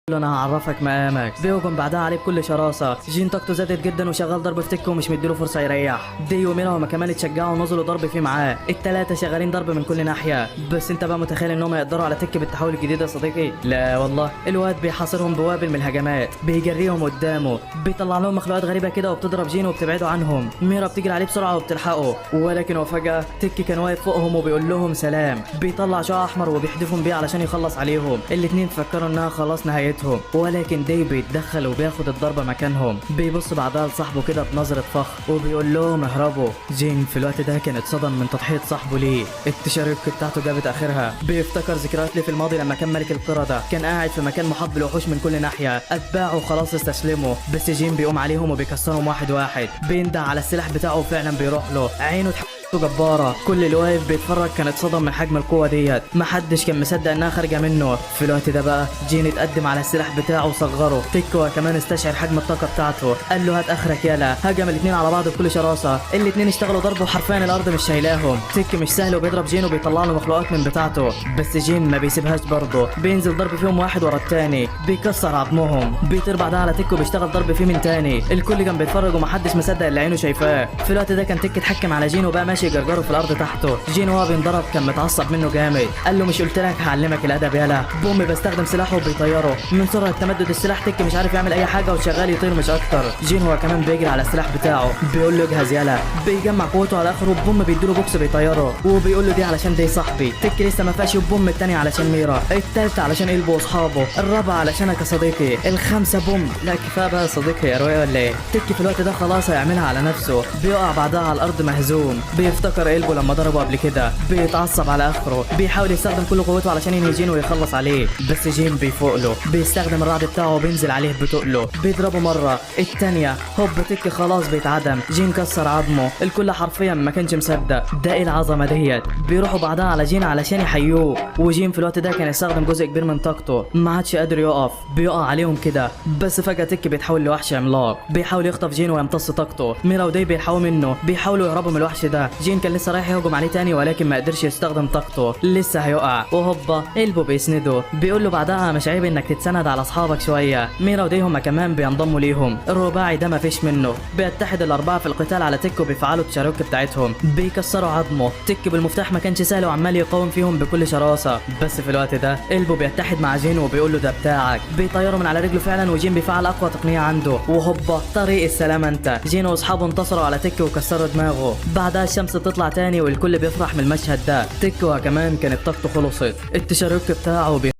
له انا هعرفك مقامك. بيهجم بعدها عليه بكل شراسة. جين طاقته زادت جدا وشغال ضرب في تك ومش مديله فرصة يريح. دي وميرا هما كمان اتشجعوا ونزلوا ضرب فيه معاه. الثلاثة شغالين ضرب من كل ناحية. بس انت بقى متخيل انهم يقدروا على تك بالتحول الجديد يا صديقي؟ لا والله، الواد بيحاصرهم بوابل من الهجمات، بيجريهم قدامه، بيطلع لهم مخلوقات غريبة كده وبتضرب جين وبتبعده عنهم. ميرا بتجري عليه بسرعة وبتلحقه، ولكن وفجاة تك كان واقف فوقهم وبيقول لهم سلام. بيطلع شعاع احمر وبيحدفهم بيه علشان يخلص عليهم. الاتنين فكروا انها خلاص نهايتهم، ولكن دي بيتدخل وبياخد الضربة مكانهم. بيبص بعدها لصاحبه كده بنظره فخر وبيقول لهم اهربوا. جين في الوقت ده كان اتصدم من تضحية صاحبه ليه. التشارك بتاعته جابت اخرها. بيفتكر ذكريات ليه في الماضي لما كان ملك القردة، كان قاعد في مكان محاط بالوحوش من كل ناحية، اتباعه خلاص استسلموا، بس جين بيقوم عليهم وبيكسرهم واحد واحد. بينده على السلاح بتاعه وفعلا بيروح له. عينه جبارة. كل اللي واقف بيتفرج كان اتصدم من حجم القوة ديت، محدش كان مصدق انها خارجة منه. في الوقت ده بقى جين اتقدم على السلاح بتاعه وصغره. تيكو كمان استشعر حجم الطاقة بتاعته، قال له هات اخرك يلا. هجم الاثنين على بعض بكل شراسة، الاثنين اشتغلوا ضرب وحرفيا الارض مش شايلاهم. تيك مش سهل وبيضرب جين وبيطلع له مخلوقات من بتاعته، بس جين ما بيسيبهاش برضه، بينزل ضرب فيهم واحد ورا التاني، بيكسر عظمهم. بيطير بعدها على تيك وبيشتغل ضرب فيه من تاني. الكل كان بيتفرج ومحدش مصدق اللي عينه شايفاه. في الوقت ده كان تيك اتحكم على جين وبقى ماشي يجرجره في الارض تحته. جين وهو بينضرب كان متعصب منه جامد، قال له مش قلت لك هعلمك الادب يالا. بوم بيستخدم سلاحه وبيطيره. من سرعة تمدد السلاح تك مش عارف يعمل اي حاجة وشغال يطير مش اكتر. جين هو كمان بيجري على السلاح بتاعه، بيقول له اجهز يالا. بيجمع قوته على اخره، بوم بيديله بوكس بيطيره وبيقول له دي علشان دي صاحبي. تك لسه ما فاش، بوم التاني علشان ميرا، التالتة علشان قلبه واصحابه، الرابعة علشانك يا صديقي، الخامسة بوم. لا كفاية بقى يا صديقي يا رواية ولا ايه؟ تك في الوقت ده خلاص هيعملها على نفسه. بيقع بعدها على الارض مهزوم. بيفتكر قلبه لما ضربه قبل كده، بيتعصب على اخره، بيحاول يستخدم كل قوته علشان ينهي جين ويخلص عليه، بس جين بيفوق له، بيستخدم الرعد بتاعه وبينزل عليه بتقله، بيضربه مرة التانية، هوب تك خلاص بيتعدم. جين كسر عظمه. الكل حرفيا ما كانش مصدق ده ايه العظمة ديت. بيروحوا بعدها على جين علشان يحيوه، وجين في الوقت ده كان يستخدم جزء كبير من طاقته، ما عادش قادر يقف، بيقع عليهم كده. بس فجاة تك بيتحول لوحش عملاق، بيحاول يخطف جين ويمتص طاقته. ميرا وداي بيلحقوا منه، بيحاولوا يهربوا من الوحش ده. جين كان لسه رايح يهجم عليه تاني ولكن ما قدرش يستخدم طاقته، لسه هيقع، وهوبا قلبه بيسنده. بيقول له بعدها مش عيب انك تتسند على اصحابك شوية. ميرا وداي هما كمان بينضموا ليهم. الرباعي ده ما فيش منه. بيتحد الاربعة في القتال على تك وبيفعلوا التشاروك بتاعتهم، بيكسروا عظمه. تك بالمفتاح ما كانش سهل وعمال يقاوم فيهم بكل شراسة. بس في الوقت ده قلبه بيتحد مع جين وبيقول له ده بتاعك. بيطيره من على رجله فعلا، وجين بيفعل اقوى تقنية عنده، وهوبا طريق السلامة انت. جين واصحابه انتصروا على تك وكسروا دماغه. بعدها الشمس بتطلع تاني والكل بيفرح من المشهد ده. تك وكمان كانت طاقته خلصت، التشارك بتاعه